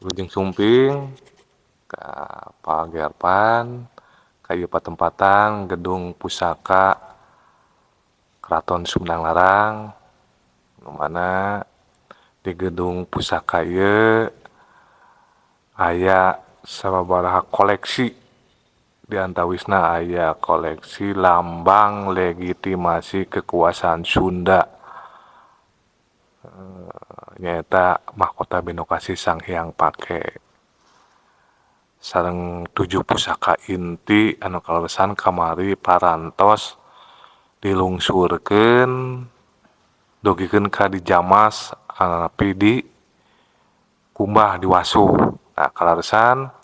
Wilujeng sumping ka Pak Gervan ka ieu patempatan Gedung Pusaka Keraton Sumedang Larang, nu mana di Gedung Pusaka ieu aya sababaraha koleksi, di antawisna aya koleksi lambang legitimasi kekuasaan Sunda, nyaeta Mahkota Binokasih Sanghyang Pake sareng 7 pusaka inti anu kaleresan kamari parantos dilungsurkeun dugikeun ka dijamas anapi di kumbah diwasuh. Nah, kaleresan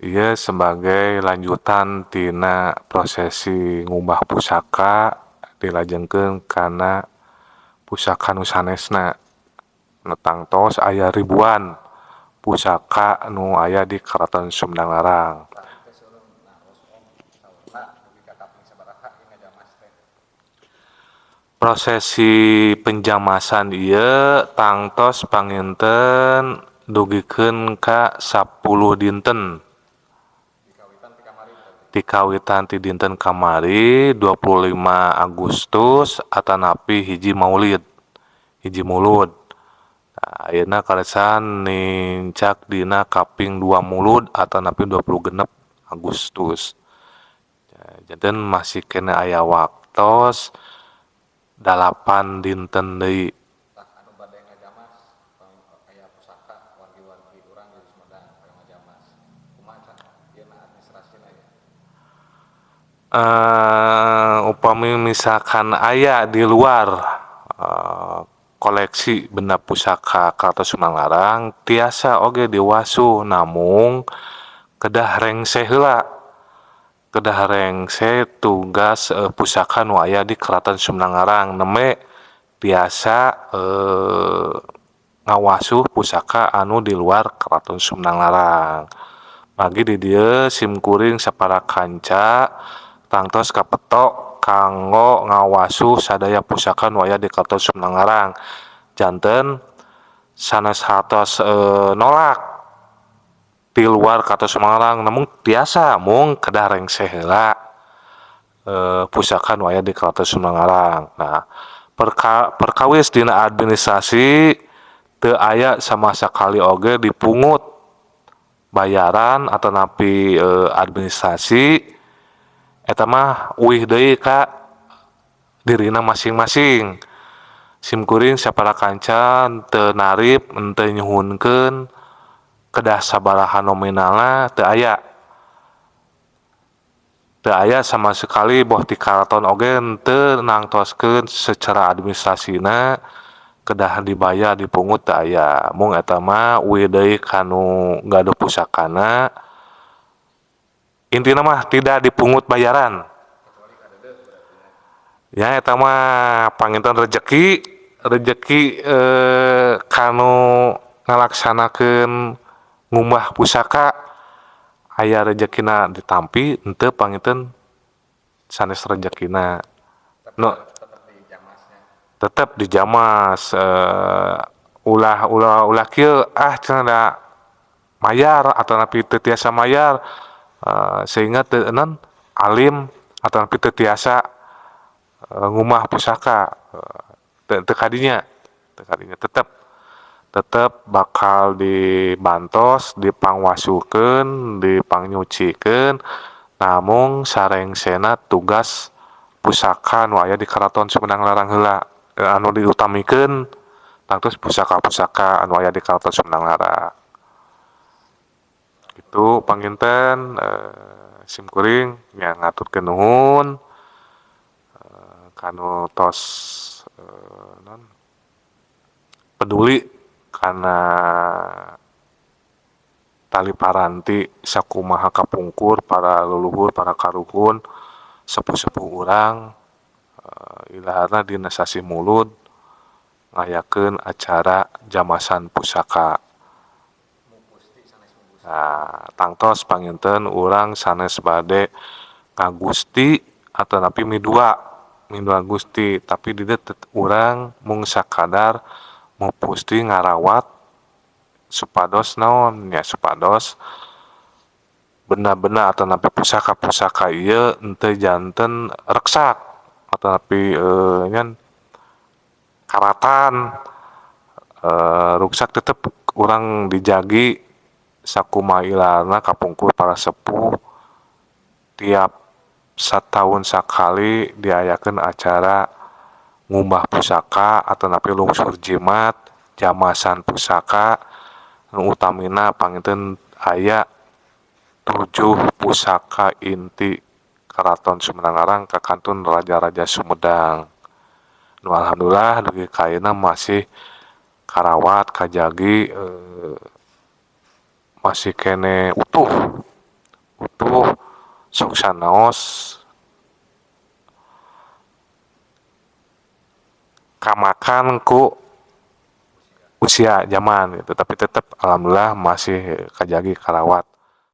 ieu sebagai lanjutan tina prosesi ngumbah pusaka dilajengkeun kana pusaka nu sanesna. Nu tangtos aya ribuan pusaka nu aya di Keraton Sumedang Larang. Prosesi penjamasan ieu tangtos panginten dugikeun ka 10 dinten. Dikawitan ti dinten kamari 25 Agustus atanapi hiji Maulid, hiji Mulud. Nah, ayeuna kaleresan nincak dina kaping 2 Mulud atanapi 26 Agustus. Janten masih keneh aya waktos 8 dinten deui. Tah, anu bade ngajamas aya pusaka wargi-wargi urang di Sumedang hoyong ngajamas. Kumaha ieuna administrasina ya? Upami misalkan aya di luar koleksi benda pusaka Keraton Sumedang Larang tiasa oge diwasuh, namung kedah rengse heula. Kedah rengse tugas pusaka nu aya di Keraton Sumedang Larang nembe tiasa ngawasuh pusaka anu di luar Keraton Sumedang Larang. Magi di dieu sim kuring sapara kanca tangtos kapetok kanggo ngawasuh sadaya pusaka nu aya di Keraton Sumedang Larang. Janten sanes hartos nolak di luar Keraton Sumedang Larang, namun tiasa mung kedah rengse heula pusaka nu aya di Keraton Sumedang Larang. Nah, perkawis dina administrasi teu aya sama sakali oge dipungut bayaran atanapi administrasi, eta mah uih deui ka dirina masing-masing. Sim kuring sapara kanca teu narip, teu nyuhunkeun kedah sabaraha nominalna teu aya. Teu aya sama sekali, boh ti karaton oge teu nangtoskeun secara administrasina kedah dibayar dipungut teu aya. Mung eta mah uih deui kanu gaduh pusakana. Intina mah tidak dipungut bayaran. Ya, eta mah panginten rejeki, rejeki kanu ngalaksanakeun ngumbah pusaka, aya rejekina ditampi, henteu panginten sanes rejekina. No, tetep dijamas, ulah ulah ulah kieu ah cenah da mayar atanapi teu tiasa mayar, sehingga teu naon alim atanapi teu tiasa ngumbah pusaka, teu kadinya, teu kadinya, tetep tetep bakal dibantos, dipangwasuhkeun, dipangnyucikeun, namung sarengsena tugas pusaka nu aya di Keraton Sumedang Larang heula, anu diutamikeun tangtos pusaka-pusaka anu aya di Keraton Sumedang Larang. Kitu panginten sim kuring nya ngaturkeun nuhun kanu tos naon peduli kana tali paranti sakumaha kapungkur para leluhur, para karuhun, sepuh-sepuh urang ilaharna dina sasih Mulud ngayakeun acara jamasan pusaka. Nah, tangtos panginten urang sanes bade ngagusti atanapi midua, midua gusti, tapi di dieu urang mung sakadar mupusti ngarawat Supados naon nya, supados benda-benda atanapi pusaka-pusaka ieu henteu janten reksak atanapi nya karatan ruksak, tetep urang dijagi sakumaha ilalna kapungkur para sepuh. Tiap sataun sakali diayakeun acara ngumbah pusaka atanapi lungsur jimat, jamasan pusaka. Nu utamina panginten aya 7 pusaka inti Keraton Sumedang Larang kakantun raja-raja Sumedang nu alhamdulillah dugi ka ayeuna masih karawat, kajagi, masih keneh utuh utuh. Sok sanaos kamakan ku usia zaman gitu, tapi tetep alhamdulillah masih kajagi, karawat.